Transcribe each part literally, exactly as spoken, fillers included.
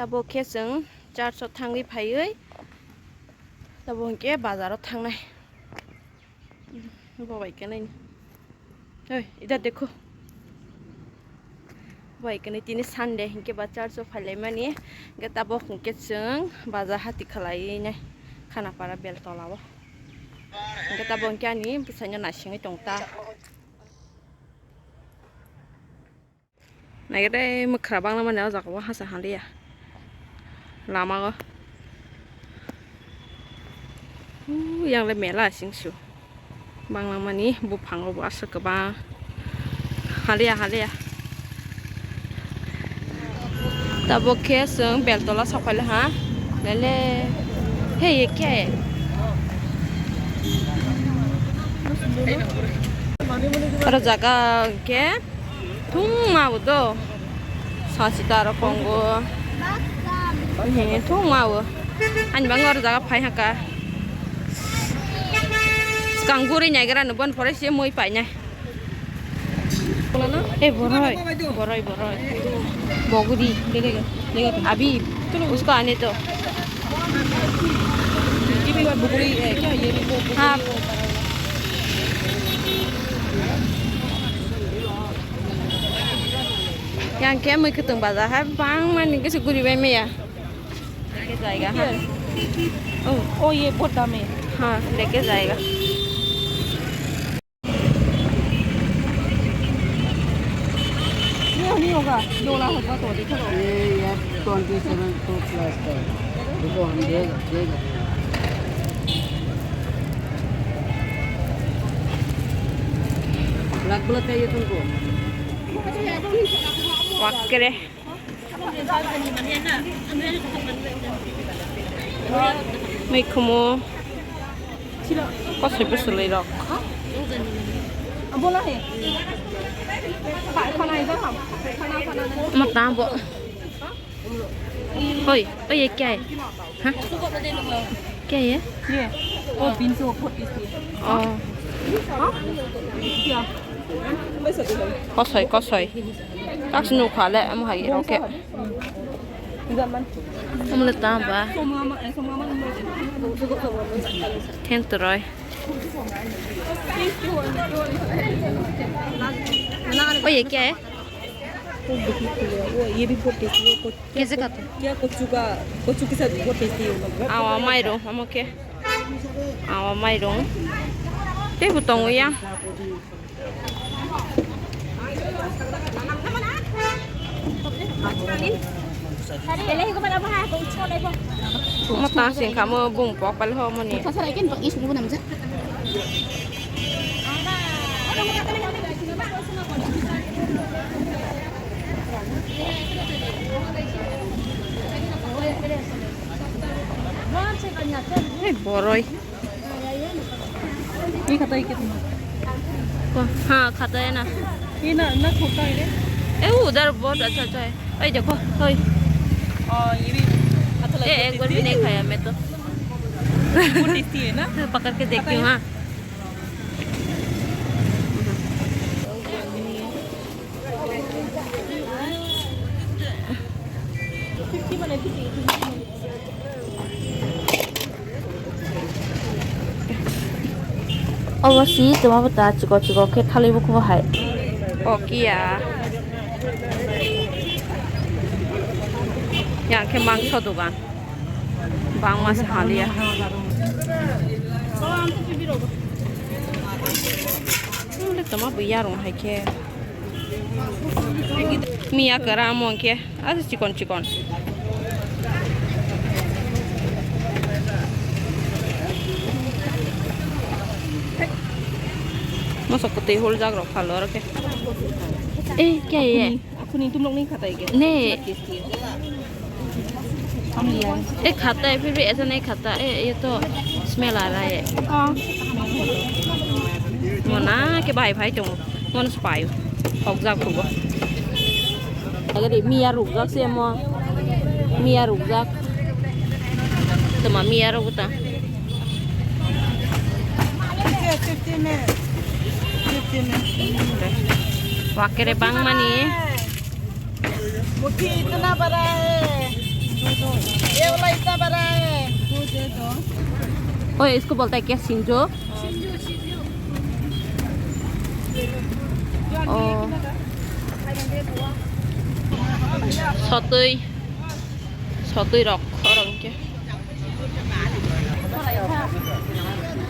Abo khe chwng church o thangwi phaiwi, abo hwnkhe bazar o thangnai. Bo bai khe nai. Oi, idhar dekho. Bo bai khe nai, tini Sunday hinkhe ba church o phailaimani. Hinkhe tabok hinkhe chwng bazar hati khlaiwi nai Khanapara Beltola o. Hinkhe tabok hinkhe ani bwsaino naisingwi tong ta. Naikhe tei mwkhra banglamani o jaga o hasa haliya lama o. Yang le mela sing su banglamani buphango bo aswk kwbang haliya haliya. Tabuk khe chwng Beltola sokphaila ha. Lele. Hey, ye kya hai? Aro jaga khe thwngma bo do. Sachita aro kongo. He, thwngma bo. Ani bangma aro jaga phai haka. Skang guri naigra no bon pore se mui painai. ए बरय, बरय, बरय। बगुरी, अभी उसको आने दो। हाँ। Yang khe mui kwtwng baja hai bangmani kisa guri bai maya. Deke jaiga ha. ओ, ओ, ये बहुत दाम है। हाँ, deke jaiga. ये नहीं होगा, दो लाख होगा तो देखो तो। ये यार ट्वेंटी सेवन प्रो प्लस का है। देखो हम दे, दे सकते हैं। ब्लैक, ब्लैक चाहिए तुमको? Wakkere. Mikhumu. Kosoi bwswlwi rok. बोला है। खाना इधर हम, खाना, खाना नहीं। Mata bo. Oi, oi, ye kya hai? Ha? Kya hai? ये, वो बीन्स वो बहुत टेस्टी है। Oh. हाँ? क्या? Kosoi, kosoi. Kaksi nukha le, amo hai rok khe. Amo le tamo ba. Then toroi. Oi, ye kya hai? वो देखिए, वो ये भी बहुत टेस्टी है। Kese kato. क्या कच्चू का, कच्चू के साथ बहुत टेस्टी है। Awa mairung, amo khe. Awa mairung. Tei bo tongo ya. Mo tang sing kha mo bung pok pal ho mo ni. Hey, boroi. ये खाता है कितना? हाँ, खाता है ना। ये ना, ना छोटा है रे। ए, वो उधर बहुत अच्छा अच्छा है। ओए, देखो, ओए। हाँ, ये भी अच्छा लगता है। ए, एक बार भी नहीं खाया मैं तो। बहुत टेस्टी है ना? पकड़ के देखती हूँ, हाँ। Obo si toma bwta chikon chikon khe thalwi bukubo hai. O kiya. Yang khe mangso dogan. Bangma se haliya. Toma bwi yarung hai khe. Miya kwrang omo hwnkhe asa chikon chikon. Masa kwtwi huljak rok phalo oro khe. Eh, kya ye? Akhuni tumlok ni khatai khe. Ne. ये खाता है, फिर भी ऐसा नहीं खाता। ए, ये तो स्मेल आ रहा है। हाँ। Mona ke bai phai tongo. Mona se paio. Hokjak khubo. Agadi miya rukjak se mo. Miya rukjak. Toma miya rok ta. Fifty में, fifty में। Wakkere bangmani. मुट्ठी इतना बड़ा है। ये वाला इतना बड़ा है। ओए, इसको बोलता है क्या, सिंजो? ओ। सतुई। Sotwi rok, khorang khe.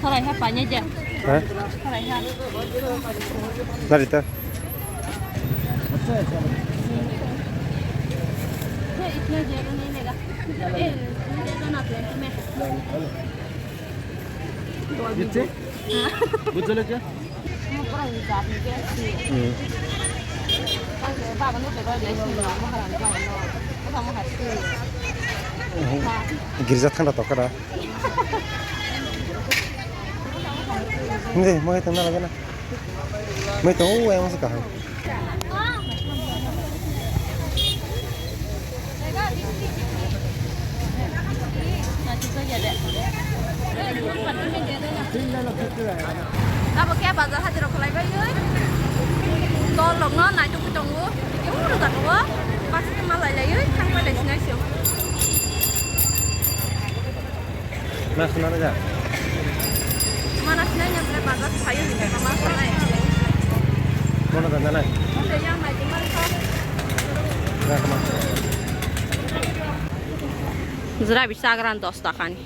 Khorai ha paine je. Ha? Khorai ha. Nari ta. Gitti? Bujjole je? Hmm. Girja thangda tokara. Hindi, mo ito na lagi na. Mo ito, oh, ayaw mo sa kahoy. Abo khe bazar hati rok khlai bai oi. Dol rok no naituk tongo. Uru jaga o. Baksa khe malai lai oi. Thang pai lai sinai sio. Mas na ja. Mana sinai nya bre bazar phaio ni ma ma sanai. Kono da nai. Kono da yang nai di mal kha. Na kama. Jra bisa agran dos taka ni.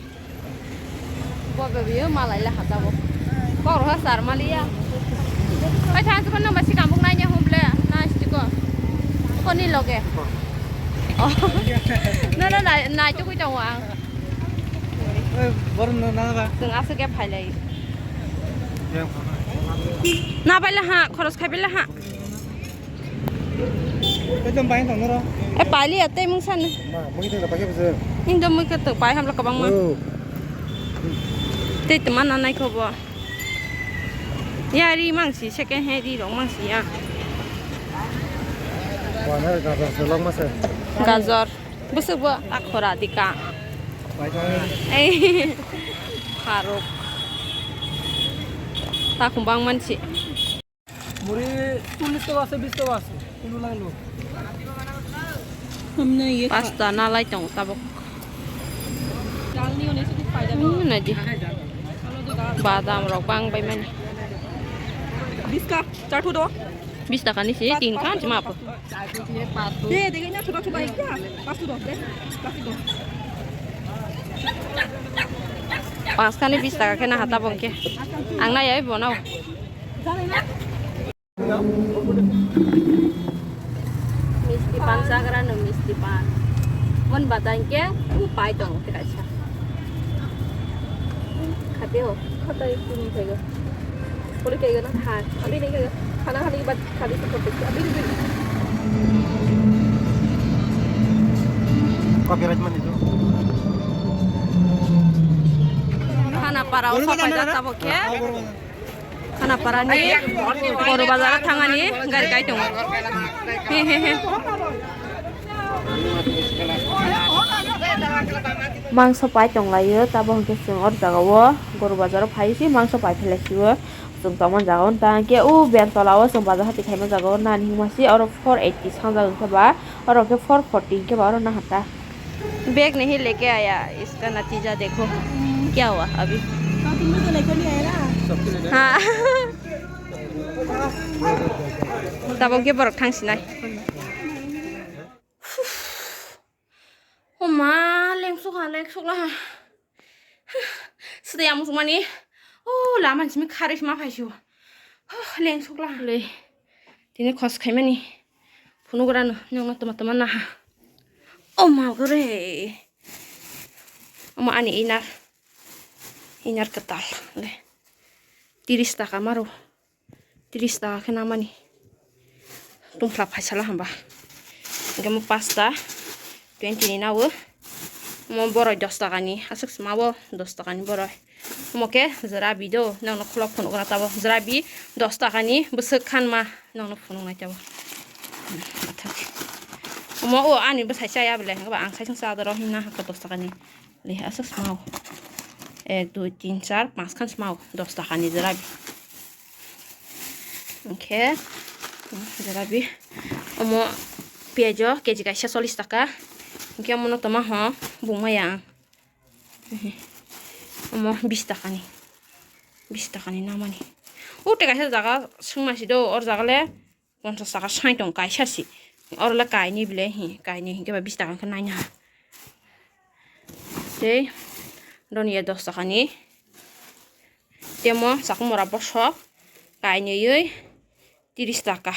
Bo be biyo malai le hata bo. Kok roha sar maliya. Pai than sukon nang basi kampung nai nya humble na stiko. Koni loge. Oh. Na na na na itu kui tong wang. Bor na na ba. Teng asuk ya phailai. Na bai la ha, khoros khai bai la ha. Ekdom bai tong noro. E pali ya tei mung san. Ma, mui tong da pakai bese. Indo mui ke to pai hamla kabang ma. Oh. Tei to mana nai khobo. Ya ri mang si second hand ri rong mang si ya. Wa na gajor se long ma se. Gajor. Bwswk bo akhora dika. Ei, pharuk. Takhum bang mansi. Muri chollish taka ase, bish taka ase. Kono lang lo. Pasta nalai tong tabuk. Hmm, naidi. Badam rok bang bai mani. Bish ka, char thu do. Bish taka ni si tin khan chima apo. De, de, na, chuba, chuba, ikya. Pasu do, de. Pasu do. Pas kani bish taka khe na hata bongke. Ang na yai bonao. Misti pan sagra no misti pan. Mon badang ke, u pai tong te kaisa. Khate ho, khata ikuni thaigo. Poli kaiga na tha, abi ni kaiga. Khana khani bat khani tu kote, abi ni. Copyright mani tu. Hana para o sopai da tabo ke. Khana para ni Boru bazar o thangani gari kai tongo. He he he. Mangso pai tonglaio, tabo hwnkhe chwng o jaga o Boru bazar o phai si mangso pai phelaisio. Chwng tongma jaga o ta hwnkhe o ben tola o chwng bazar hati khaima jaga o nani hwnma si oro four eighty sangjak hwnkhe ba oro hwnkhe four forty hwnkhe ba oro naha ta. Bag nahi leke aya, iska natija dekho. Kya hua abhi? Ha. Tabok ge borok thang sinai. O ma, lengsuk ha, lengsuk la ha. Sida yang musuk mani. O, lama simi khari sima phai siu. Lengsuk la. Le. Tini khos khaimani. Phunuk rano, nyong toma toma naha. O ma gore. Omo ani inar. Inar kwtal. Le. Tiris taka maro. Tiris taka khe namani. Tungphla phaisala hamba. Hingke mo pasta twenty ni nawo. Mo boroi dos taka ni. Aswk sima bo dos taka ni boroi. Omo khe jwra bi do, nokno khulok phunukna tabo. Jwra bi dos taka ni bwswk khanma nokno phunuknai tabo. Omo o ani bwsai chaya bwle, hwnkhe ba ang saichung cha doro himna hakhe dos taka ni. Le aswk smao. Ek, dui, tin, char, panch khan smao. Dos taka ni jwra bi. Hwnkhe, jwra bi. Omo piyaj o K G kaisa chollish taka. Hwnkhe omono toma ho bung maya ang. Omo bish takani. Bish takani namani. O tei kaisa jaga swngma si do, or jaga le ponchas taka sai tong kaisa si. Oro le kainwi bile hi, kainwi hinkhe ba bish taka khe naina. Tei roni ya dos takani. Temo chakmora bosok kainwi tiris taka.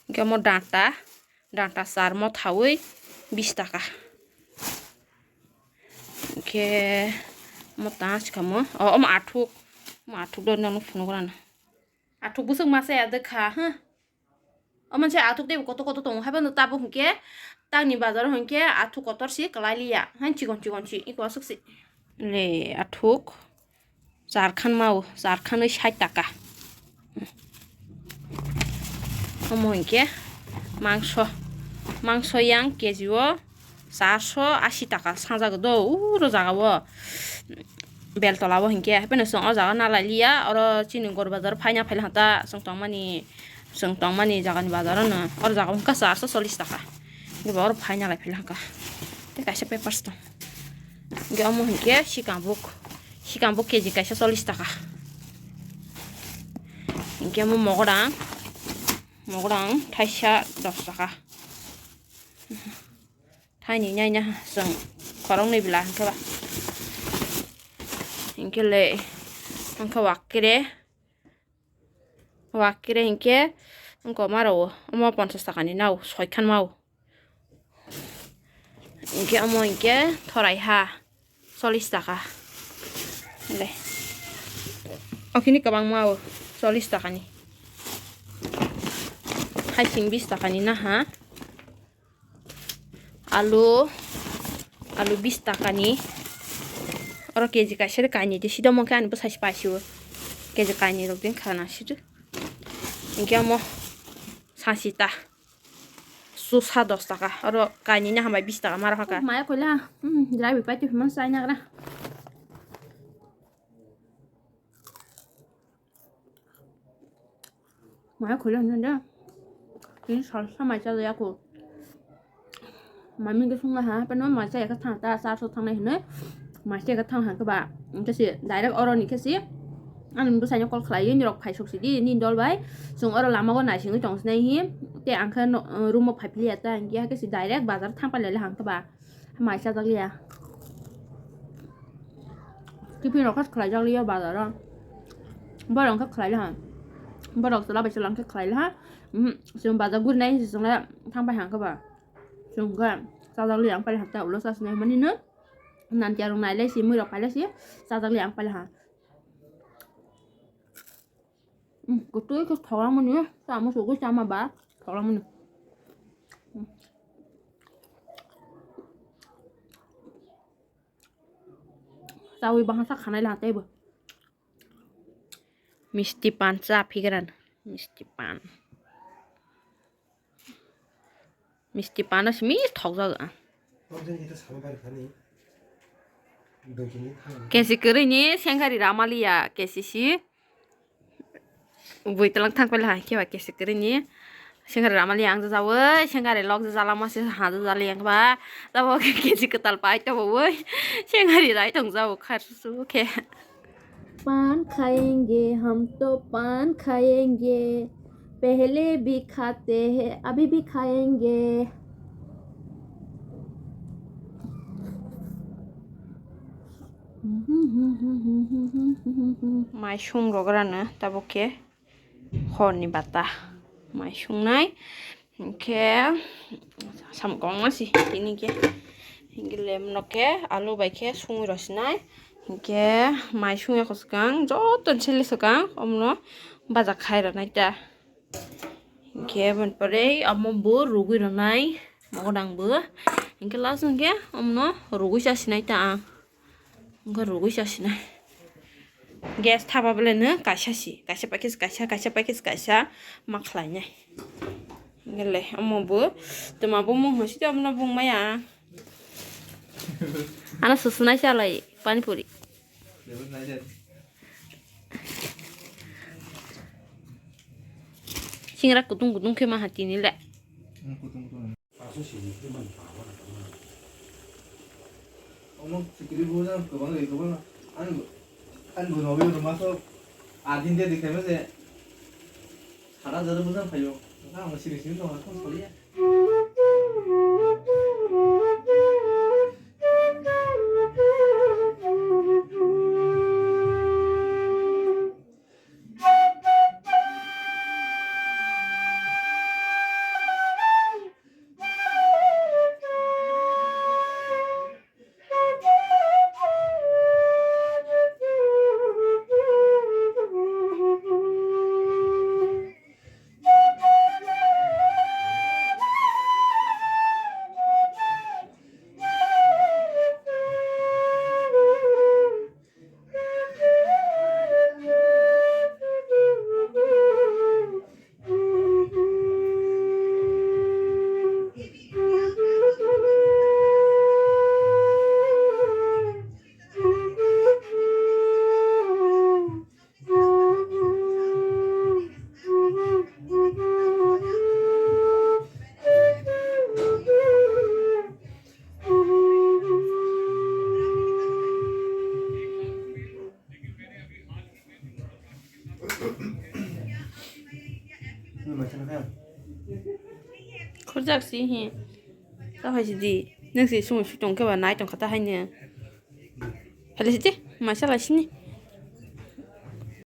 Hwnkhe omo danta, danta charmo thawi bish taka. Hwnkhe omo ta sikamo, o, omo athuk, omo athuk do nono phunuk rana. Athuk bwswk masa ya dwkha, huh? Omo se athuk tei koto koto tongo, haiphano tabuk hwnkhe tangni bazaro hwnkhe athuk kotor si kwlai liya, hain chikon chikon si, iko aswk si. Le athuk. Charkhan mao, charkhanwi sait taka. Omo hinkhe mangso, mangso yang K G o charso asi taka sangjak do, uro jaga o Beltola o hinkhe. Hapheno chwng o jaga nalai liya, oro chini Gorbajar phaina phailakha ta, chwng tongmani, chwng tongmani jagani bazar o no, oro jaga o hinkhe charso chollish taka, hinkhe bo oro phaina lai phailakha. Tei kaisa papers tong. Hinkhe omo hinkhe sikambuk, sikambuk K G kaisa chollish taka. Hinkhe omo mogodang, mogodang thaisa dos taka. Thaini naina chwng khoroknwi bela hinkhe ba. Hinkhe le, hinkhe wakkere. Wakkere hinkhe wngkoma rwo, omo ponchas takani nao, soikhan mao. Hinkhe omo hinkhe thorai ha, chollish taka. Le. Okini kwbangma o, chollish takani. Haising bish takani naha. Alu, alu bish takani. Oro K G kaisa de kainwi de, sida omo khe ani bwsai se paisio. K G kainwi rok din khana sidu. Hinkhe omo sasita. Susa dos taka. Oro kainwi na hambai bish taka maro haka. Maya koila, hmm, dry bai paitwi himang sai nagra. Maya khulai hwnwi da. Tini salsa mai cha ya ko. Mami ke sungla ha, pano mai cha ya ka thang ta, sa so thang nai hwnwi. Mai cha ya ka thang ha ka ba. Engke si direct oro ni ke si. Ani bwsai no call khlai ni rok phai sok si di, ni dol bai. Sung oro lama go nai singwi tong sinai hi. Te ang khe no, room o phai phili ya ta, engke ha ke si direct bazar thang pai le ha ka ba. Mai chajak liya. Tiffin rok khe khlai jak liya bazar o. Borok khe khlai liha. Borok chwla bai chwla khe khlai liha. Mhm, chwng bazar guri nai se chwng le thang pai hang khe ba. Chwng khe chajak liya ang pai liha ta ulo sa sinai mani no. Nanti arung nai lai si mui rok pai lai si chajak liya ang pai liha. Kwtwi khe thoklangmani, chama sogwi chama ba thoklangmani. Chawi bahasa khanai lang teibo. Misti pan cha phigran, misti pan. Misti pano simi thokjago ang. Kesi kwrwini sengkari ramaliya kesi si. Bui tlang thang pela hai keba kesi kwrwini sengkari ramaliya ang jajawi sengkari lok jajalama se ha jajali ang ba. Tabo kesi kwtal pai tabo wi sengkari rai tong jago kharsu khe. पान खाएंगे हम तो पान खाएंगे, पहले भी खाते हैं अभी भी खाएंगे। Mai sung rok rano tabuk khe horni bata mai sungnai. Hinkhe samung kwbangma si tini khe. Hinkhe lemno khe alu bai khe sungwi rw sinai. Hinkhe mai sungya kho swkang, joto ni sili swkang, omono baja khai rwnai ta. Hinkhe aboni pore omo bo rugwi rwnai, mogodang bo. Hinkhe last hinkhe omono rugwi cha sinai ta ang. Wngkha rugwi chasinai. Gas thapa belai no kaisa si, kaisa paikhe kaisa, kaisa paikhe kaisa ma khlainai. Hingle omo bo twma bo mung hosi omo no bung maya. Ano susunai chalai pani puri. Level nine. Tingra kutung kutung khe ma ha tini le. Kutung kutung. Omo sikiri buja kwbang ri kwbang. Ani, ani bo nobi rwma so adin de dikhe mese. Sara jara buja phayo. Ang siri siri tong, ang sori ya. Khorjak si hi. Ta hai si di. Nang si sung si tong khe ba nai tong kha ta hai ne. Phale si di. Maisa lai sini.